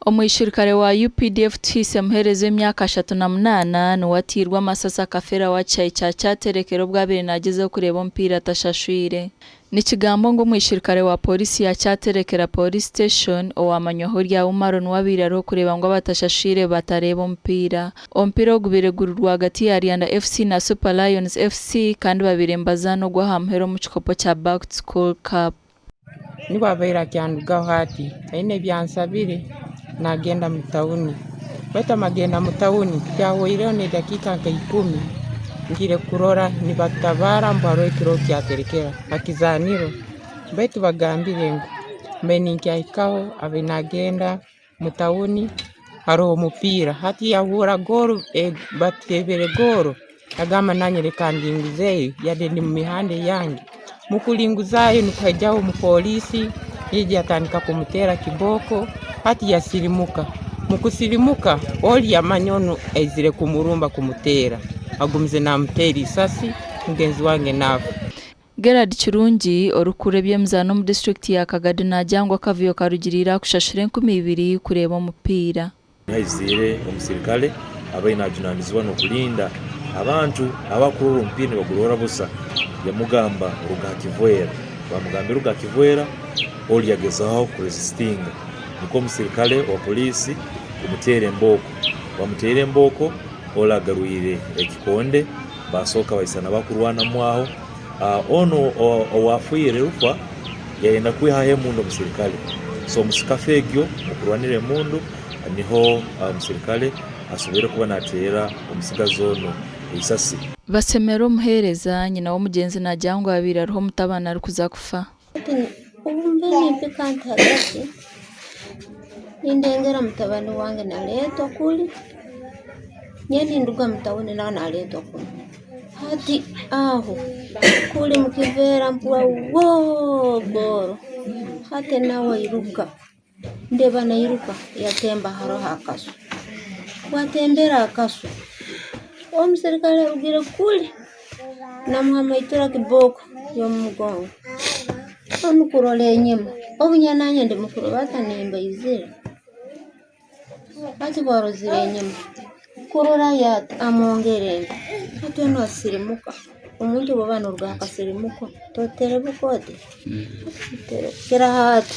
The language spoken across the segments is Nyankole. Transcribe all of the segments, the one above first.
Omwishirikare wa UPDF Tuhiise Muheereza w'emyaka 38 niwe ateirwe amasasi akafeera wa kishaayi kya Kyaterekera obu abaire nagyezaho kureeba omupiira atashashwire. Nikigambwa ngu omwishirikare wa Pooriisi ya Kyaterekera Police Station owamanywaho erya Umaro niwe abaire ariho kureeba ngu abatashashwire batareeba omupiira. Omupiira ogubaire guri rwagati ya Ryanda FC na Super Lions FC kandi babaire nibazaana ogw'ahamuheru omu kikopo kya Back to School Cup. Nibwo abaire akyandugaho ati, aine ebi ansabire nagenda mu tauni, baitu amagenda mu tauni tihahweireho n'edakiika nka ikumi ngiire kurora nibatabara ngu haroho ekiro kyaterekera ha kizaaniro baitu bagambire ngu mbaire ninkyahikaho abaire nagenda mu tauni haroho omupiira hati yahurra goolo bateebere goolo yagamba nanye leka ndinguzeyo yade ndi mumihanda eyange, mukuringuzaayo nukwo haijaho omupoliisi yaija yatandika kumuteera kibooko hati yasirimuka, mukusirimuka ori yamanya onu aizire kumurumba kumuteera agumize namuteera isasi mugenzi wange naafa. Gerald Kirungi, orikukurira eby'emizaano omu disiturikiti ya Kagadi naagira ngu akavuyo karugiriire aha kushashura 2000 kureeba omupiira. Haiziire omusirikare abaire najunanizibwa n'okurinda abantu abakurora omupiira nibagurora busa yamugamba ruga aha kivwera bamugambira ruga aha kivwera ori yagezaho kurezisitinga nikwo omusirikare wa poliisi kumuteera embooko bamuteire embooko ori agarwire ekikonde Baasooka baisana bakurwanamu aho. Onu owaafiire rufa yayenda kwihaho emundu omusirikare. So omu sikafu egyo omu kurwanira emundu niho omusirikare asoboire kuba naateera omutsigazi onu eisasi. Basemera omuheereza, nyina w'omugyenzi naagira ngu abaire ariho omutabani arikuza kufa. Obu mbe nimpika nti hagati, nindengera mutabani wange naleetwa kuri, nyowe ninduga mu tawuni nawe naleetwa kunu, hati aho kuri mu kiveera mpurra woo goolo, hati nawe airuka, ndeeba nairuka yatemba haroho akasu, obu atembere akasu, omusirikare arugire kuri. Namuhamaitura kibooko y'omu mugongo, onu kurora enyima, obu nyowe nanye ndi mukurubata nimbaizire, hati obu arozire enyima, kurorayo ati amwongera endi, hati onu asirimuka, omuntu obu oba noruga aha kasirimuko toterebuka oti, oterebukira hati,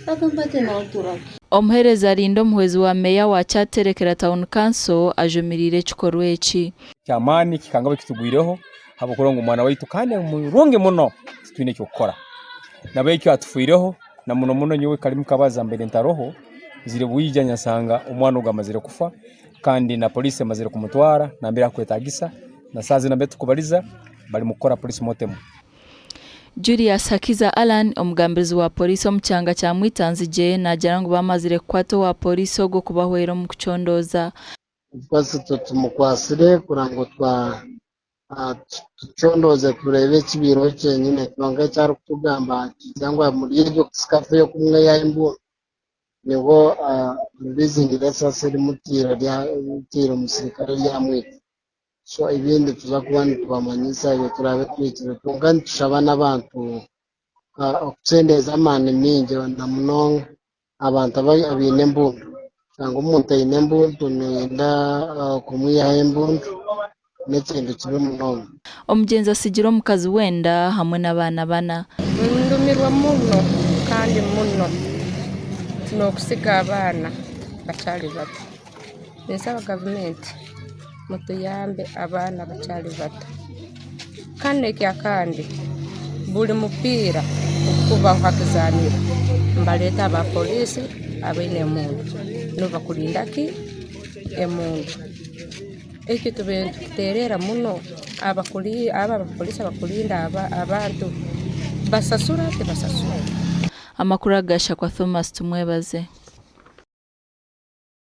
agamba ati notura ki? Omuheereza Arinda omuhwezi wa Meeya wa Kyaterekera Town Council ajumiriire ekikorwa eki. Ky'amaani kikangaba kitugwireho ahabw'okurora ngu omwana waitu kandi murungi muno titwine eky'okukora. Nabwekyo atufiireho na muno muno nyowe Kalimu Kabaza mbaire ntaroho, nzire bwija nyasanga omwana ogu amazire kufa kandi na poliisi emazire kumutwara nambere arukwetagisa na saaha zinu nambere tukubaliza bari mukukora police mortem. Julius Hakiza Allan, omugambirizi wa Pooriisi omu kyanga kya Mwitanzigye naagira ngu bamazire kukwata owa Pooriisi ogwo kubahwera omu kucondooza. Because itwe tumukwatsire kureba ngu tucondooze tureebe ekibaireho kyenyine kwonka eki arikutugamba nitugira ngu omuri egyo sikafu y'okumwihaho embundu nibwo ririzingire esaasi erimutiire omusirikare ryamwita. So ebindi nituza kuba nitubamanyisa ebyo turaabe tuhikire kwonka nitushaba n'abantu okukyendeeza amaani maingi na munonga Abantu abaine embundu, oshanga omuntu aine embundu noyenda kumwihaho embundu n'ekintu kibi munonga. Omugyenzi atsigire omukazi w'enda hamwe n'abaana bana. Ndumirwe muno kandi muno n'okusiga abaana bakyari bato. Ninsaba gavumenti mutuyambe abaana bakyari bato. Kandi n'ekyakandi buri mupiira ogukubaho ha kizaaniro nibaleeta aba poliisi abaine emundu nibo bakurinda ki? Emundu. Ekyo tubaire nitukiteerera muno abo abapoliisi abakurinda abantu basasura tibasasura? Amakuru aga Shakwa Thomas Tumwebaze.